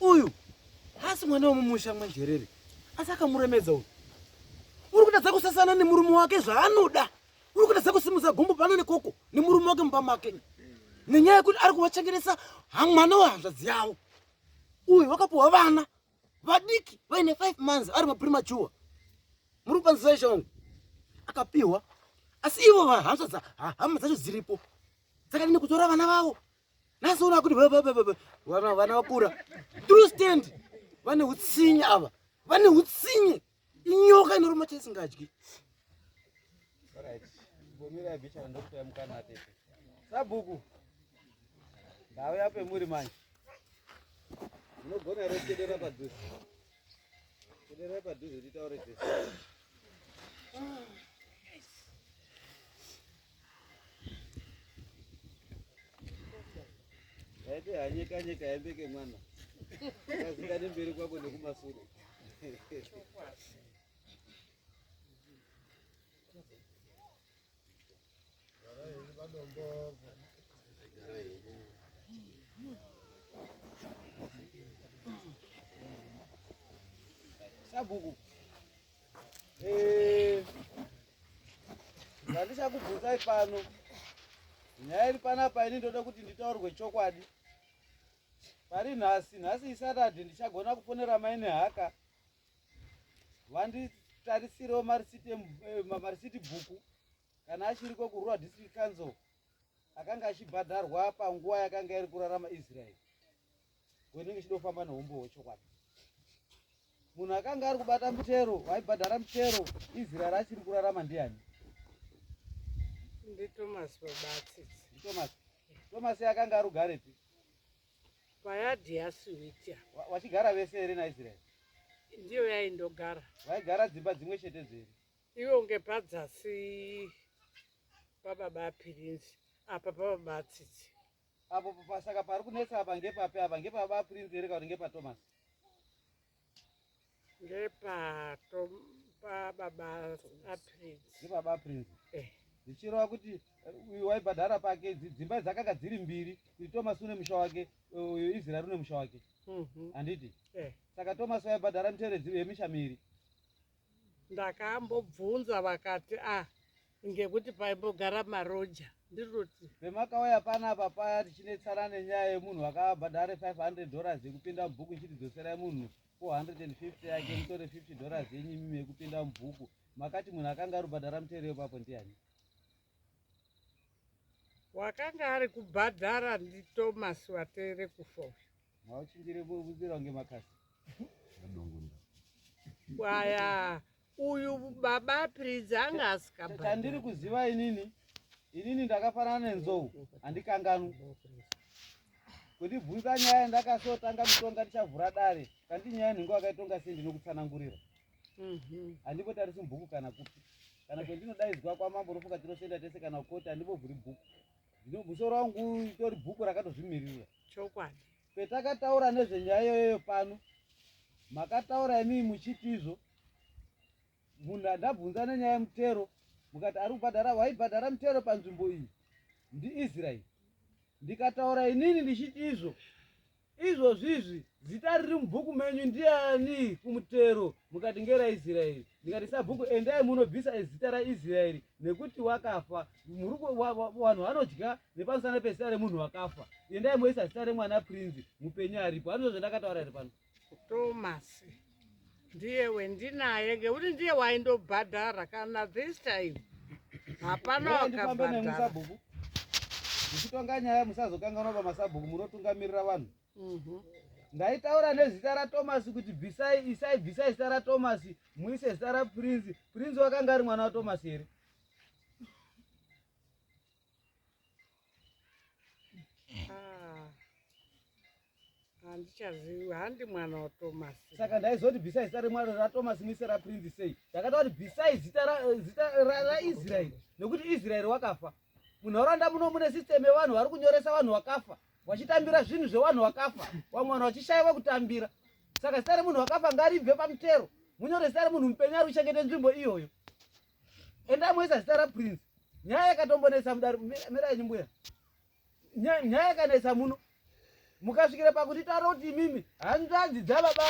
uyu haasi mwana wemumusha mwaNjerere, asi akamuremedza uyu. Uri kutadza kusasana nemurume wake zvaanoda, uri kutadza kusimudza gumbo pano nekoko nemurume wake mumba make nenyaya yekuti ari kuvachengetesa mwana wehanzvadzi yavo. Uyu wakapuwa vana vadiki vaine 5 months ari mapremature, muri kupanzisa ishe wangu, akapiwa asi ivo vahanzvadza hama dzacho dziripo dzakadini kutora vana vavo? Nhasi uno akuti vana vakura true stand. Vane utsinye ava, vane utsinye, inyoka inoruma chaisingadyi. Sabhuku, ndauya pemuri manje. Munogona here kukedera padhuze? Kederai padhuze titaure tese. Yaite hanyeka nyeka yembeke mwana. Kazikane mberi kwako nekumasure. Sabhuku, zvandichakubvunzai pano, nyaya iri panapa, ini ndoda kuti nditaurwe chokwadi. Pari nhasi, nhasi iSaturday, ndichagona kufonera mai Nehaka vanditarisirawo marisiti bhuku kana achiriko kuRural District Council akanga achibhadharwa panguva yakanga iri kurarama Israel. Wenenge ichidofamba neumbo hwechokwadi, munhu akanga ari kubata mutero, waibhadhara mutero Israel achiri kurarama ndiani? NdiThomas baba aTsitsi. NdiThomas. Thomas akanga arugarepi? Payadhi yaSiwiti. Wachigara vese here naIsrael? Ndiyo yaindogara. Vaigara dzimba dzimwe chete dzere? Ivo ngepadzasi pababa aPirinzi apa pababa aTsitsi. Apo saka pari kunetsa apa ngepapi apa ngepababa Prince here kana kuti ngepaThomas? Ngepababa aPrince. Ngepababa Prince. Eh. Zvichireva kuti uyu waibhadhara pake dzimba dzakanga dziri mbiri kuti Thomas une musha wake uyu Israel une musha wake. Handiti? Eh. Saka Thomas waibhadhara mitero yemisha miiri. Ndakambobvunza vakati ah ngekuti paimbogara maroja ndiroti. Pemakauya panapa paya tichinetsana nenyaya yemunhu akabhadhare 500 dollars yekupinda mubhuku ichiti dzoserai munhu 450 yake mutore 50 dollars yenyu imimi yekupinda mubhuku makati munhu akanga ari kubhadhara mutero ipapo ndiani? Wakanga ari kubhadhara ndiThomas watere kufa uyu. Mauchinjire buzira kunge makasi. Waya uyu baba Prince anga asikabhadhari. Chandiri kuziva inini, inini ndakafanana nenzou, handikanganwi. Kundibvunza nyaya ndakasotanga kutonga ndichavhura dare, kandi nyaya nhingo akaitonga sei ndinokutsanangurira. Handimbotarisi mubhuku kana kupi. Kana kwendinodaidzwa kwamambo unofunga tinosenda tese kana kukoti handimbovhuri bhuku. Musoro wangu itori bhuku rakatozvimiririra. Chokwadi. Petakataura nezvenyaya iyoyo pano, makataura imimi muchiti izvo munhu andabvunza nenyaya yemutero mukati ari kubhadhara waibhadhara mutero panzvimbo iyi ndiIsraeri. Ndikataura inini ndichiti izvo Izvozvizvi zita riri mubhuku menyu ndiani kumutero mukati ngeraIsraeri? Ndikati sabhuku endai munobvisa zita raIsraeri nekuti wakafa. Vanhu vanodya nepamusana pezita remunhu wakafa. Endai moisa zita remwana Prince mupenyu aripo. Handizvo zvandakataura here pano? Thomas ndiye wendinaye ngekuti ndiye waindobhadhara kana this time hapana wakabhadhara. Ndichitonga nyaya musazokanganwa pamasabhuku munotungamirira vanhu. Ndaitaura nezita raThomas kuti bvisai isai bvisai zita raThomas muise zita raPrince. Prince wakanga ari mwana waThomas here? Ah. Handichazivi, handi mwana waThomas. Saka ndaizoti bvisai zita remwana raThomas muise raPrince sei? Ndakataura kuti bvisai zita raIsraeri nekuti Israeri wakafa. Munharaunda muno mune system yevanhu vari kunyoresa vanhu vakafa vachitambira zvinhu zvevanhu vakafa, vamwe vanhu vachishaiwa kutambira. Saka zita remunhu wakafa ngaribve pamutero, munyore zita remunhu mupenyu ari kuchengeta nzvimbo iyoyo. Endai moisa zita raPrince. Nyaya yakatombonetsa mudare, mirai mbuya. Nyaya yakanetsa muno mukasvikira pakuti taura kuti imimi hanzvadzi dzababa